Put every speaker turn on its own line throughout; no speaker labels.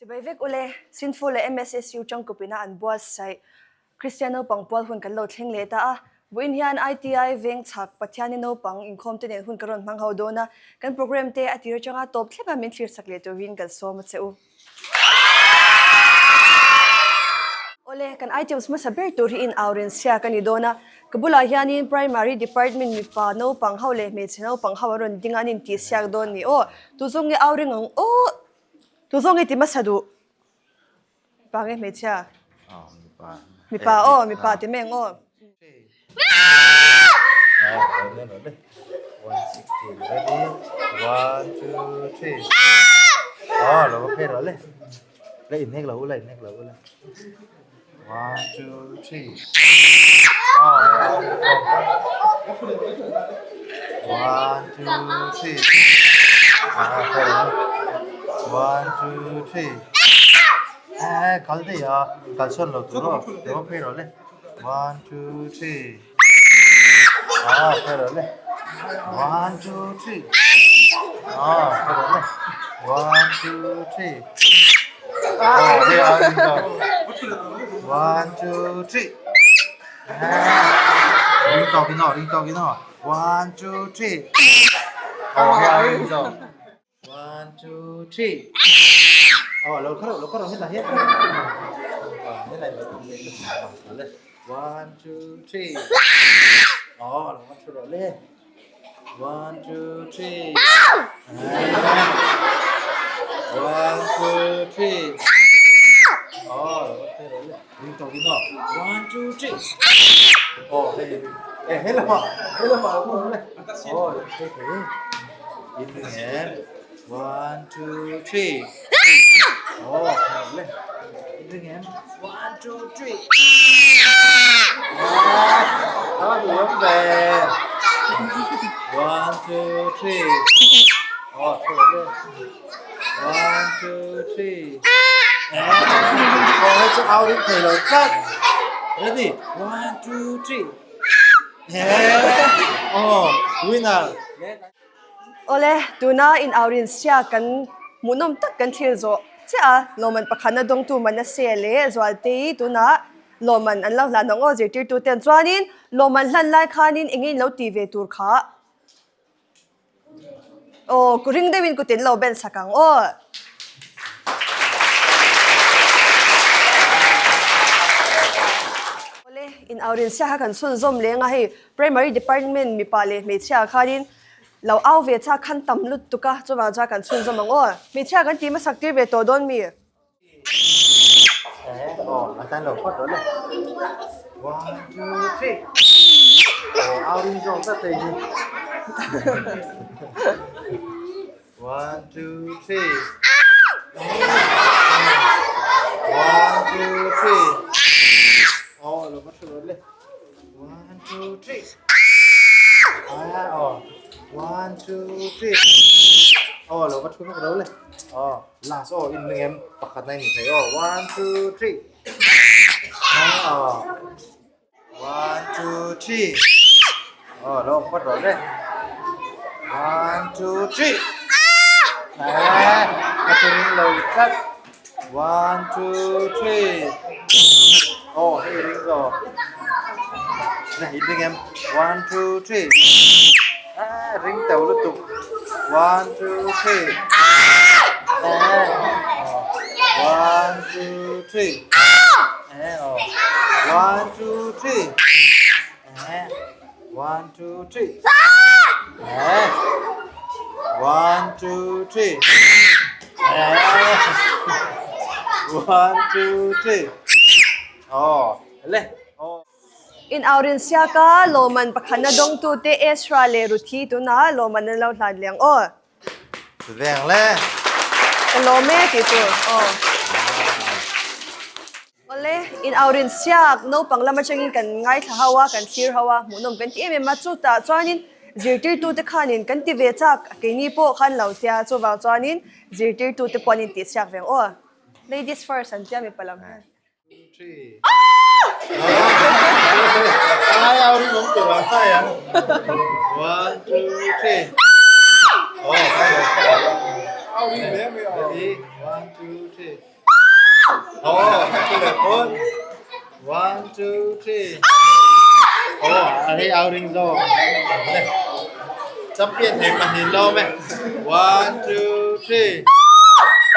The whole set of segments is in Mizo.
Chibai vek ule, Sinful leh MSSU tangkupina an buatsaih Kristian naupang pual hun kan lo thleng leh ta a. Vawiin hian ITI veng chhak Pathiani naupang inkhawm te nen hun ka rawn hmang ho dawn a, kan programme te a tir atanga tawp thlenga min thlir sak leh turin kan sawm a che u. Awle, kan items hmasa ber tur hi in au ren chhia ka ni dawn a, ka bulah hianin Primary Department mipa naupang ho leh hmeichhe naupang ho an rawn ding a, an intihsiak dawn ni aw. Tu zawng nge au ring ang aw? Tu zawng nge ti hmasa duh? Mipa nge hmeichhia?
Mipa.
Mipa aw, mipa ti mai ang aw.
One, two, three. Ah, phê rồi lên. One, two, three. Ah, phê rồi lên. One, two, three. Ah, phê rồi. One, two, three. Ah, ring to cái nọ, ring to cái nọ. One, two, three. Oh, phê rồi. One, two, three. Oh, lo kha lo kha hết là hết. Thế này là One, two, three. Oh, lo kha rồi lên. One, two, three. One, two, three. Oh, lo kha rồi lên. Ring to cái nọ. One, two, three. Oh, hey. Eh, hết là họ. Hết là họ rồi lên. Oh, thế thế. In One, two, three. Oh, lên. In One, two, three. Đó, hướng về. One, two, three. Oh, lên. One, two, three. Oh, cho ao đến thầy rồi chắc. Ready? One, two, three. Yeah. Oh, winner.
Awle, tuna in aurin sia kan hmuhnawm tak kan thlir zawh chiah a, lawmman pakhatna dawngtu Manase leh Zualtei tunah lawmman an lo hlan ang aw zirtirtu ten chuanin lawmman hlan lai khanin eng nge in lo ti ve tur kha aw ku ring deuhin kut in lo ben sak ang aw. Awle, in aurin sia kha kan chhunzawm leng a hei Primary Department mipa leh hmeichhia khanin Lo au ve chak khan tam lutuk a, chuvang chuan kan chhunzawm ang aw. Hmeichhia kan tih hmasak tir ve tawh dawn mi?
One, two, three. Ah, oh. One, two, three. Oh, lo va thu vek lo le. Oh, last oh in ring em pakhat na in thei oh. One, two, three. Ah, oh. One, two, three. Oh, lo phawt rawh le. One, two, three. Ah, a ring lo tlat. One, two, three. Oh, hei ring rawh. Na hi ring em. One, two, three. Ah, ring teuh lutuk. One, two, three. Ah, one, two, three. Ah, oh. One, two, three. Ah, one, two, three. Ah, one, two, three. One, two, three. Oh, le. Oh.
In aurin siaka lawman pakhatna dawngtute Ezra leh Ruthi tuna lawman an lo hlan leh ang aw.
Veng le.
Ka lawm e tih tur. Aw. Awle, in aurin siak naupang lam atangin kan ngaithla ho a, kan thlir ho a, hmuhnawm kan ti em em a, chutah chuanin zirtirtute khanin kan ti ve chak, keini pawh khan lo tia, chuvang chuanin zirtirtute pawh an intih siak ve ang aw. Ladies first an tia mipa lam hian.
One, two, three. One, two, three. Aw thu leh phawt. One, two, three. Aw a hei au ring zawk. Champion thei pahnih lawm e. One, two, three.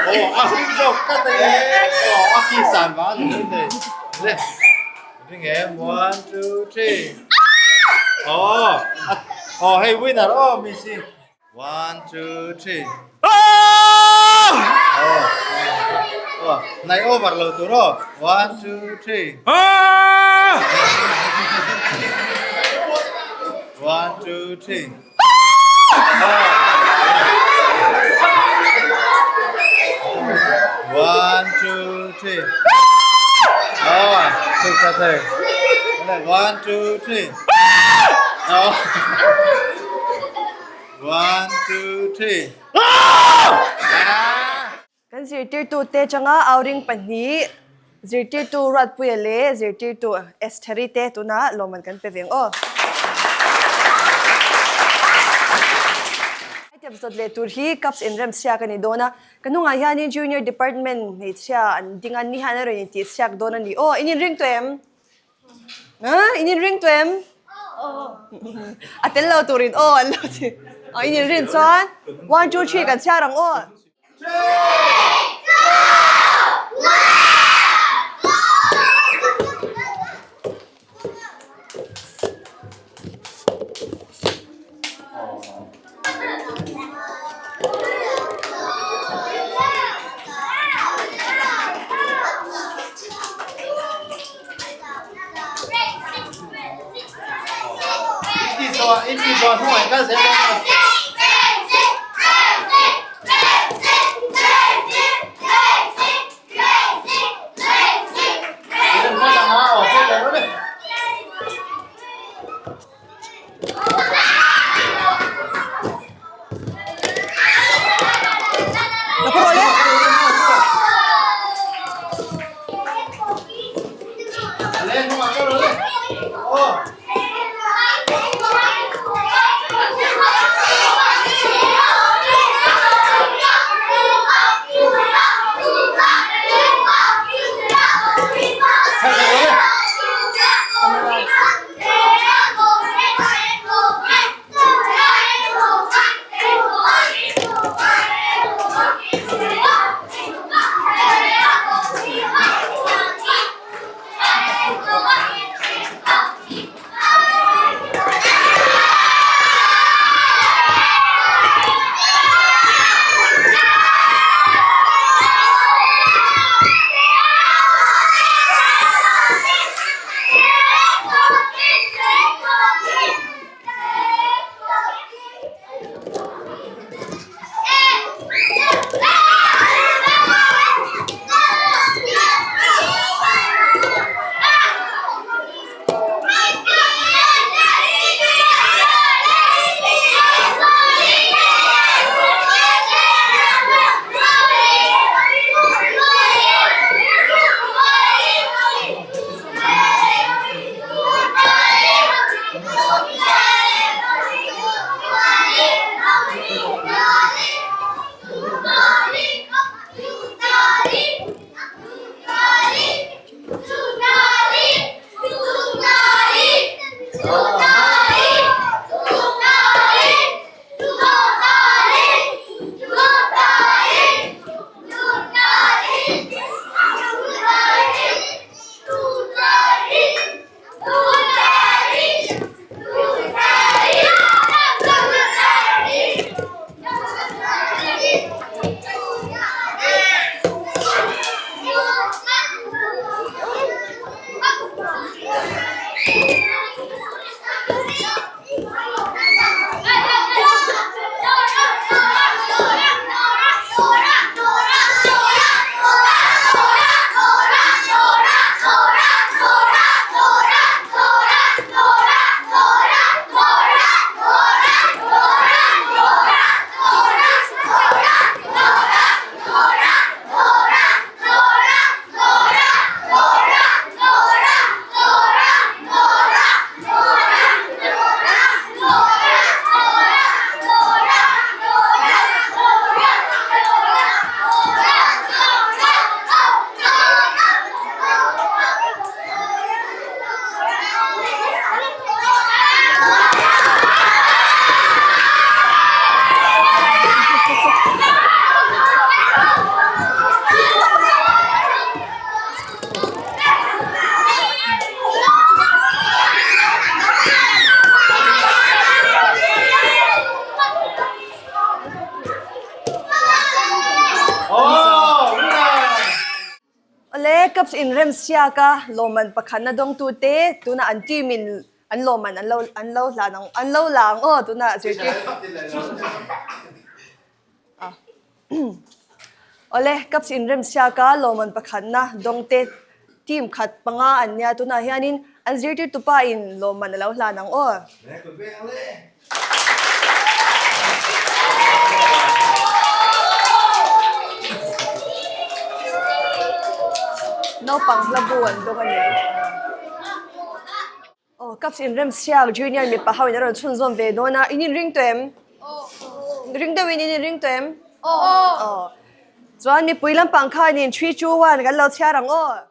Aw a ring zawk tlat e. Aw a ki san vang a ni thei. Le ring em. One, two, three. Aw aw hei winner aw Missy. One, two, three. Oh! Oh, nai over lo tur aw. One, two, three. Ah! One, two, three. One, two, three. Oh, chuk tha thei. One, two, three. Oh. One, two, three.
Kan zirtirtute atanga Auring pahnih, zirtirtu Ruatpuia leh zirtirtu Estheri te tunah lawmman kan pe veng aw. Item zawt leh tur hi cups inrem chhiak a ni dawn a, ka hnungah hianin Junior Department hmeichhia an ding a, ni hian a rawn intih chhiak dawn a ni aw. In inring tawh em? A in inring tawh em? A tel lo turin aw an lo ti. A in inrin chuan one two three kan chhiar ang aw. Awle, Cups inremsiak a lawmman pakhatna dawngtute tunah an team in an lawmman an lo an lo hlan ang an lo la ang aw tunah zirtir Awle, Cups inremsiak a lawmman pakhatna dawngte team khat panga an nia tunah hianin an zirtirtupa in lawmman a lo hlan ang aw. Naupang hla bu an dawng a ni. Aw, Cups inremsiak Junior mipa ho in a rawn chhunzawm ve dawn a, in inring tawh em? Ring deuhin in inring tawh em? Aw. Chuan mipui lampang khanin three, two, one kan lo chhiar ang aw.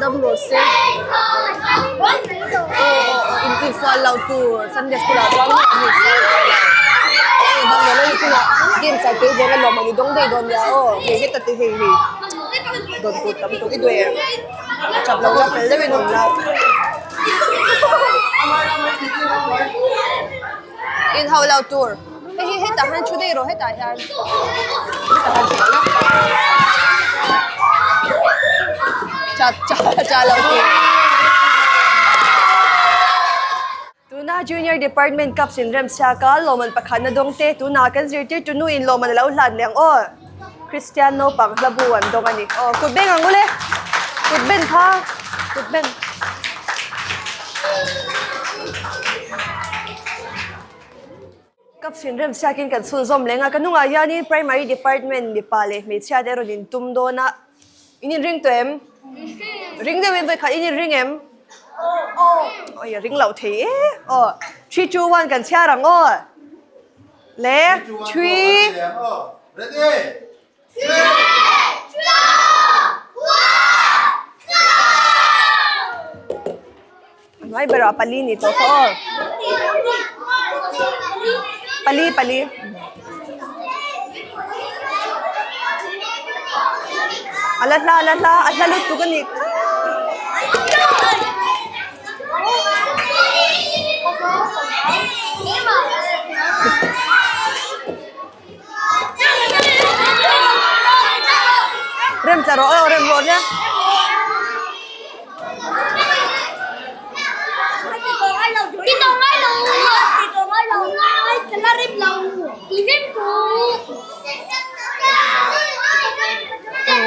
Dam rawh se in insual lo tur Sunday school ah chuan game chai tel dawn alawm ani dawng daih dawn nia aw hei heta te hei hei dawn tur tam tawh i duh em chap lo la fel deuhin awm la inhauh lo tur hei hi hetah hian thu daih rawh hetah hian hetah hian thu rawh la cha cha cha lo tur. Tuna Junior Department Cups in remsiak a lawmman pakhatna dawng te tunah kan zirtirtu nu in lawmman a lo hlan leh ang aw. Kristian naupang hla bu an dawng a ni. Aw kut beng ang ule. Kut ben kha. Kut ben. Cups in remsiakin kan chhunzawm leng a. Ka hnungah hianin Primary Department mipa leh hmeichhia te rawn intum dawn a. In inring tawh em? Ring deuhin vawi khat in inring em? Oi, a ring loh thei e. Aw, 3, 2, 1 kan chhiar ang aw. Le, 3.
Ready?
A hnuai berah pali ni tawh kha aw. Pali pali. A la hla a la hla a hla lutuk a nih kha. Rem tla rawh aw rem rawh nia.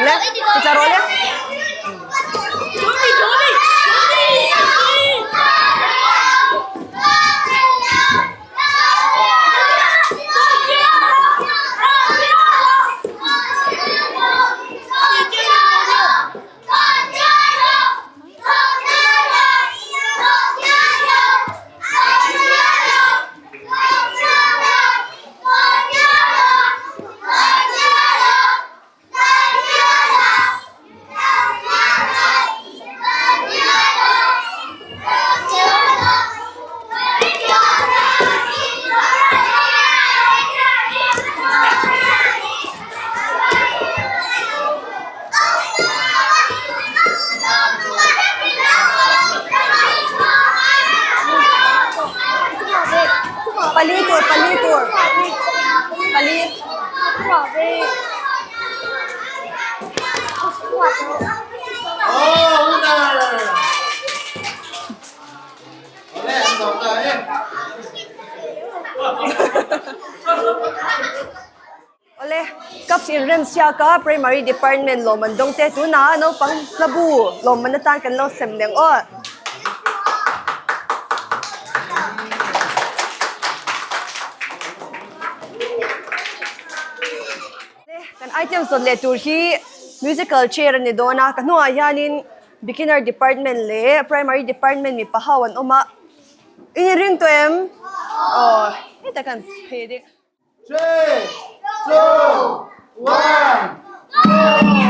Le, ti tla rawh le. Pali tur, pali tur. Pali.
Oh, winner! Ole, an zo ta e.
Ole, Cups in rem siaka Primary Department lawmman dawng te tunah naupang hlabu lawmman atan kan lo sem leng aw. Kan items dawt leh tur hi musical chair a ni dawn a, ka hnuaiah hianin beginner department leh primary department mipa ho an awm a, in inring tawh em? Aw hetah khan phei deuh.
3, 2, 1, go!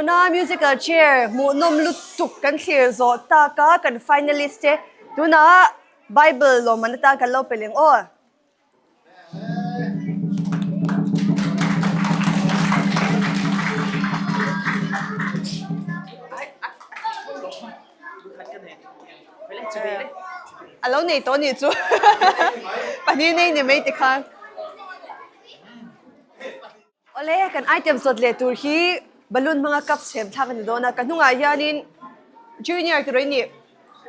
Tuna musical chair hmuhnawm lutuk kan thlir zawh tak a, kan finalist te tunah Bible lawmman atan kan lo pe leng aw. A lo nei tawh anih chu pahnih nei ni mai tikhan. Awle, kan item zawt leh tur hi balloon hmanga cup chhem thlak a ni dawn a, ka hnungah hianin junior tih rawih ni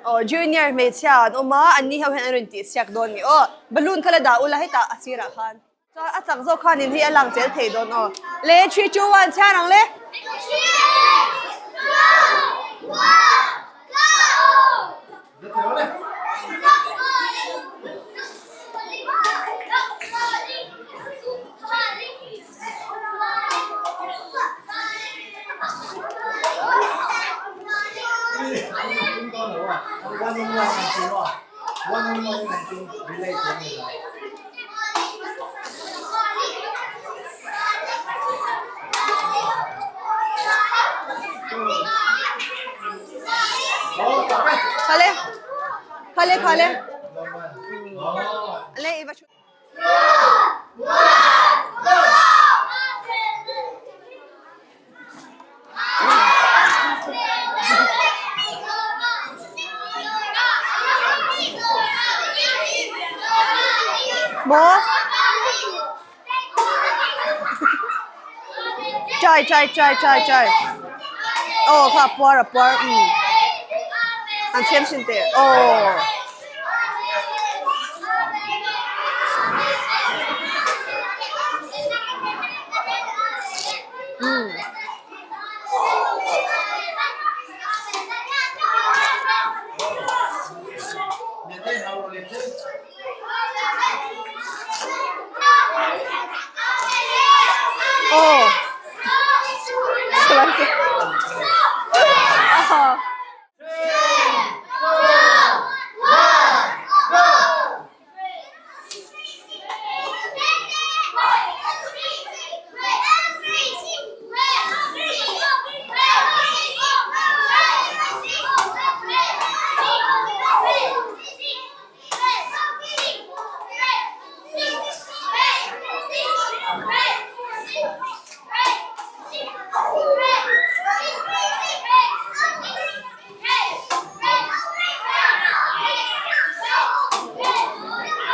aw junior hmeichhia an awm a, an ni ho hian an rawn tih siak dawn a ni aw, balloon kha la dah ula hetah a sirah khan chuan a chak zawk khanin hei a lang zel thei dawn aw, le three two one chhiar ang le.
Three two one go!
Khale khale khale le i va thu. Maw? Chai chai chai chai chai. Aw kha puar a puar umm. An siam sin teh aw. Umm. Aw.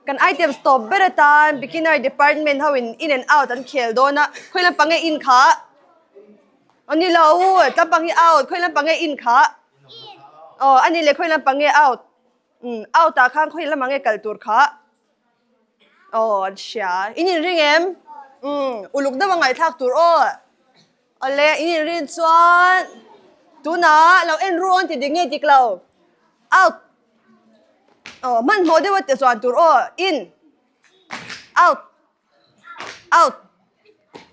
Kan items tawp ber atan beginner department ho in in and out an khel dawn a, khawi lampang nge in kha? Aw ni lo, tlampang hi out, khawi lampang nge in kha? Aw a ni le khawi lampang nge out? Umm out ah khan khawi lamah nge kal tur kha? Aw an hria, in inring em? Umm uluk deuh a ngaihthlak tur aw. Awle in inrin chuan tunah lo en ru awn ti dik nge dik lo? Out! Aw hmanhmawh deuh a ti chuan tur aw in! Out! Out!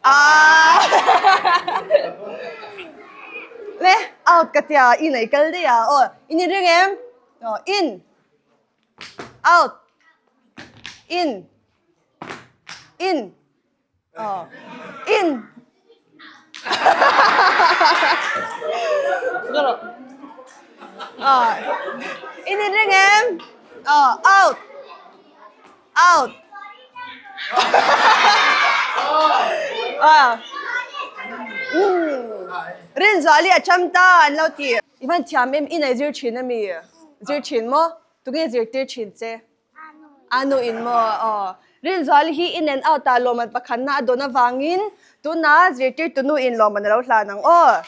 Aaa Le out ka tia in a i kal daih a aw in inring em? Aw in! Out! In! In! Aw in Aw in in ring em aw out out aw Rinzuali a cham ta an lo ti i hman thiam em in a zir thin ami zir thin maw tunge zirtir thin che. A nu in maw? Aw. Rinzuali hi in and out ah lawmman pakhatna a dawn avangin tunah zirtirtu nu in lawmman a lo hlan ang aw.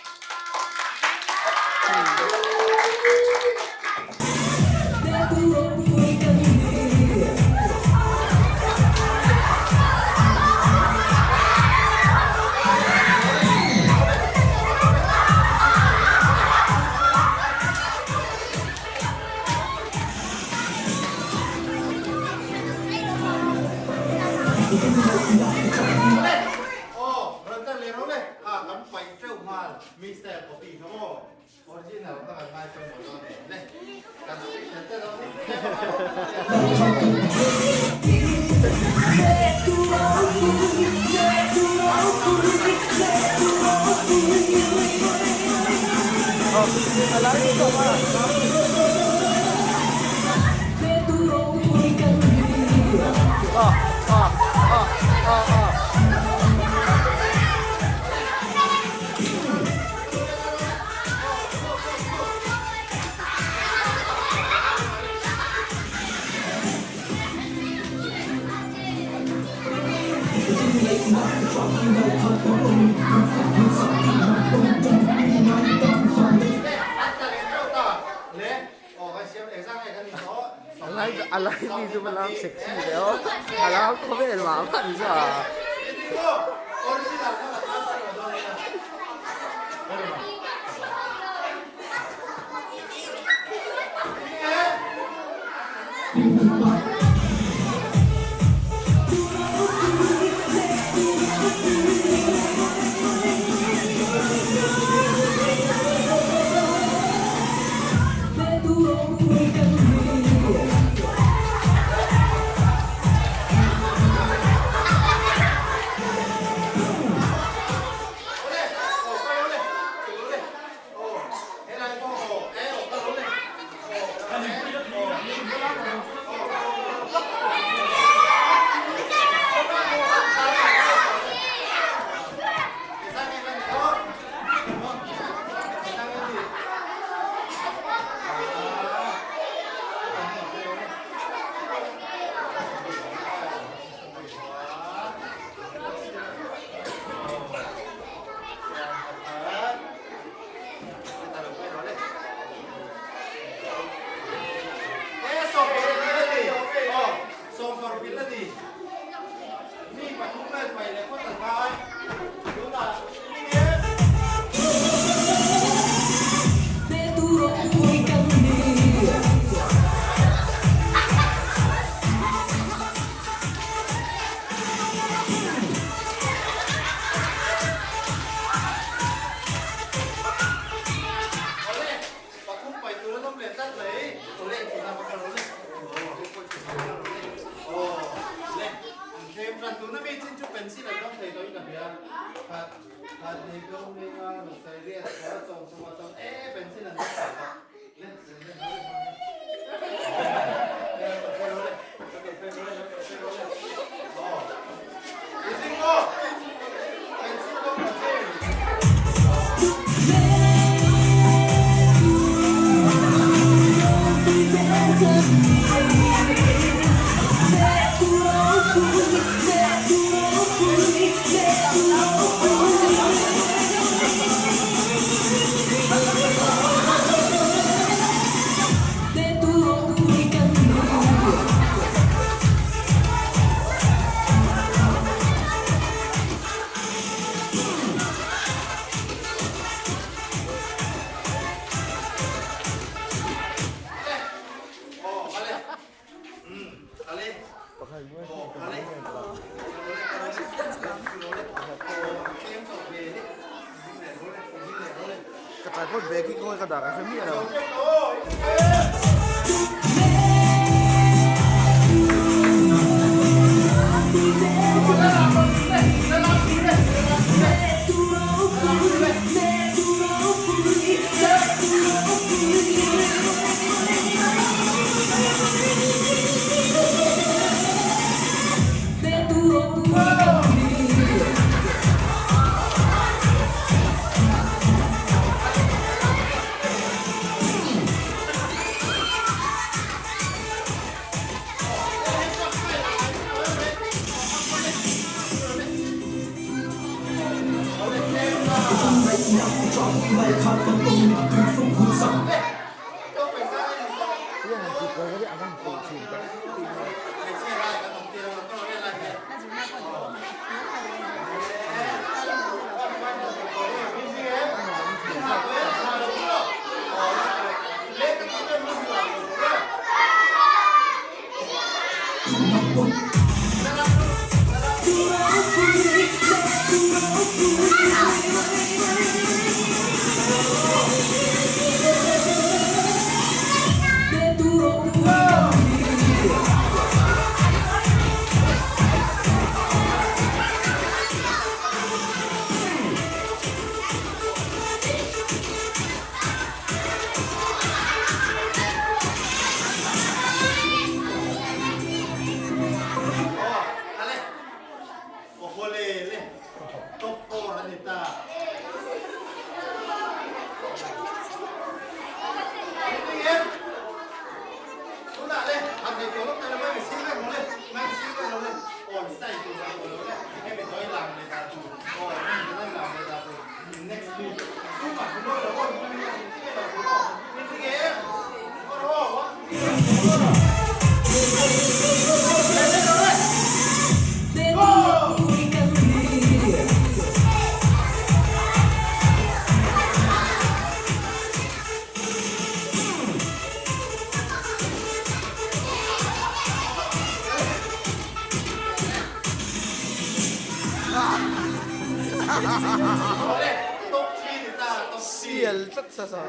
Sial tlat sa sa.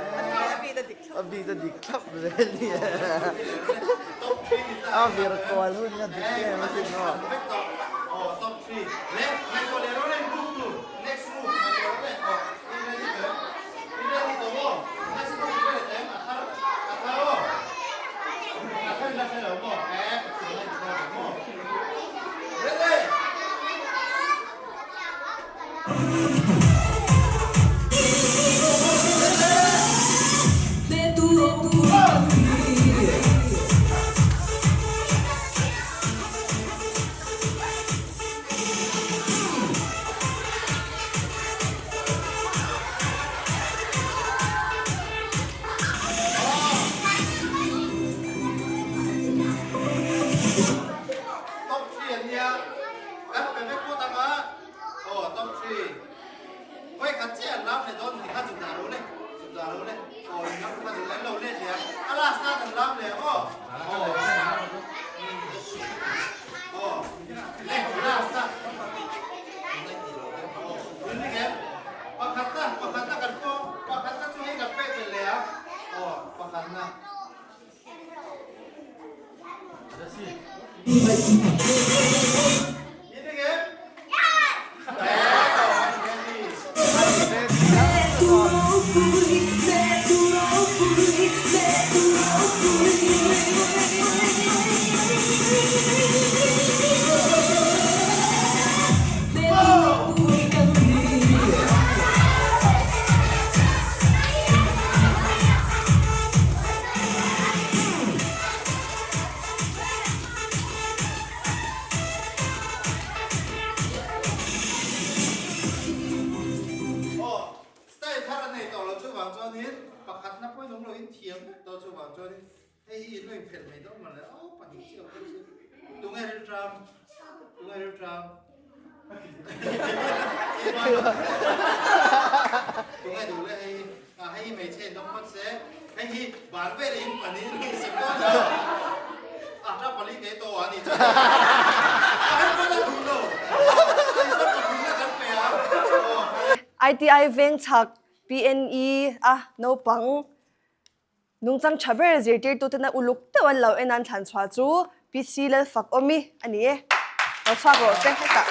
A bit a dik thlap zel ni e. A vir kual hun a dik em a sin aw.
Style thar a nei tawh lo chuvang chuanin pakhatna pawhin awm loin thiam vek tawh chuvang chuanin hei hi in lo inphelh mai dawn mawle aw pahnih chiah awm chu tunge rilṭam tunge rilṭam tunge duh le hei hi ah hei hi hmeichhe in dawng phawt se hei hi ban vel in pahnih in lo insem dawn lo ah ṭap pali kei tawh a ni chuan ah hei pawn a duh lo hei chuan pathumna kan pe a aw.
ITI veng chhak PNE a naupang nungchang tha ber zirtirtutena uluk deuh an lo en an thlan chhuah chu PC Lalfakawmi a ni e. Lo chhuak rawh se hetah.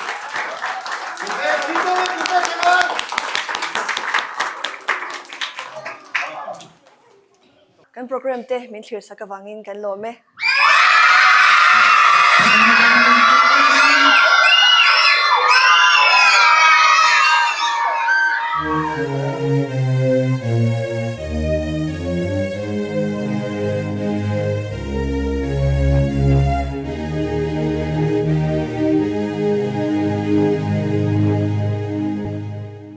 Kan program te min thlir sak avangin kan lawm e.